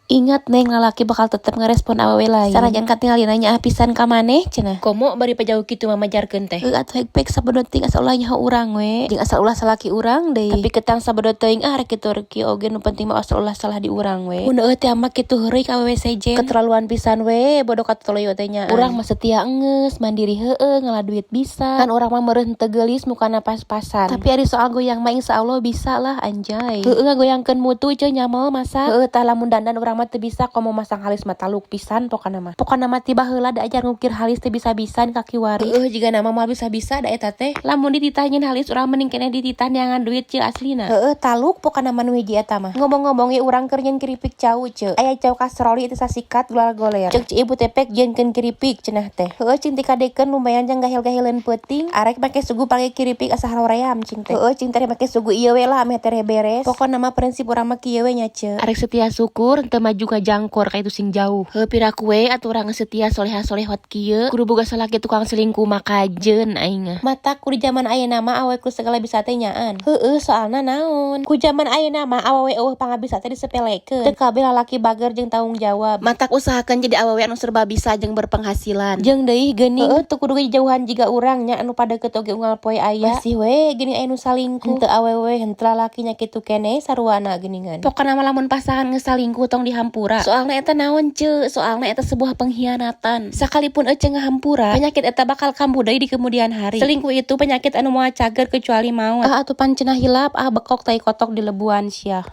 Ingat, Neng, lalaki bakal tetep ngerespon awewe lain. Sanajan katingalina nyaah pisan ka maneh cenah. Komo bari pajauh kitu mah majarkeun teh. Heuh atuh, hek sabodo teuing, asal ulah nyaho urang we. Jeung asal ulah salaki urang deui. Tapi ketang sabodo teuing ah, rek kitu rek kieu oge, nu penting mah asal ulah salah di urang we. Mun eueuh teh mah kitu heureuy ka awewe sejen. Keterlaluan pisan we, bodoh katoloyo teh nya. Urang mah setia enggeus, mandiri heueuh, ngala duit bisa. Kan urang mah meureun teu geulis, mukana pas-pasan. Tapi ari soal goyang mah insyaallah bisa lah, anjay. Heueuh, ngagoyangkeun mutu ceu nyamel masak. Heueuh tah, lamun dandan urang mah teu bisa, komo masang halis mah taluk pisan pokona mah. Pokona mah ti baheula diajar ngukir halis teu bisa-bisa kaki wari. Heueuh, jiga nama moal bisa-bisa da eta teh. Lamun dititah nyieun halis, urang mending keneh dititah neangan duit ceu, aslina. Heueuh, taluk pokona mah nu hiji eta mah. Ngomong-ngomong ye, urang keur nyieun keripik cau ceu. Aya cau kasroli itu sasikat gulal goler. Cek ibu teh pek jieunkeun keripik cenah teh. Heueuh, cing tikadekeun, lumayan jang gahil-gahileun peuting. Arek make sugu pake keripik asa haroream cing teh. Heueuh, cing teh make sugu ieu we lah, ameh tereh beres. Pokona mah prinsip urang mah kieu we nya ceu. Arek setia syukur, teu maju ngajangkor ka itu sing jauh. Heuh, piraku we atuh urang setia soleha solehot kieu. Kudu boga salaki tukang selingkuh mah kajeun aing mah. Matak ku di jaman ayeuna mah awewe ku segala bisa teh nyaan. Heueuh, soalna naon? Ku jaman ayeuna mah awewe euweuh pangabisa teh disepelekeun. Teu kabeh lalaki bager jeung tanggung jawab. Matak usahakeun jadi awewe anu serba bisa jeung berpenghasilan. Jeung deui geuning, heueuh, teu kudu jauhan jiga urang nya, anu padeukeut oge unggal poe aya. Masih we geuning aya nu salingkuh. Henteu awewe henteu lalaki nya kitu keneh saruana geuningan. Pokona mah lamun pasangan geus salingkuh, tong dihampura. Soalna eta naon ceu? Soalna eta sebuah pengkhianatan. Sakalipun ece ngahampura, penyakit eta bakal kambuh deui di kemudian hari. Selingkuh itu penyakit anu moal cager kecuali maut. Ah atuh pan cenah hilap ah, bekok tai kotok di lebuan sia.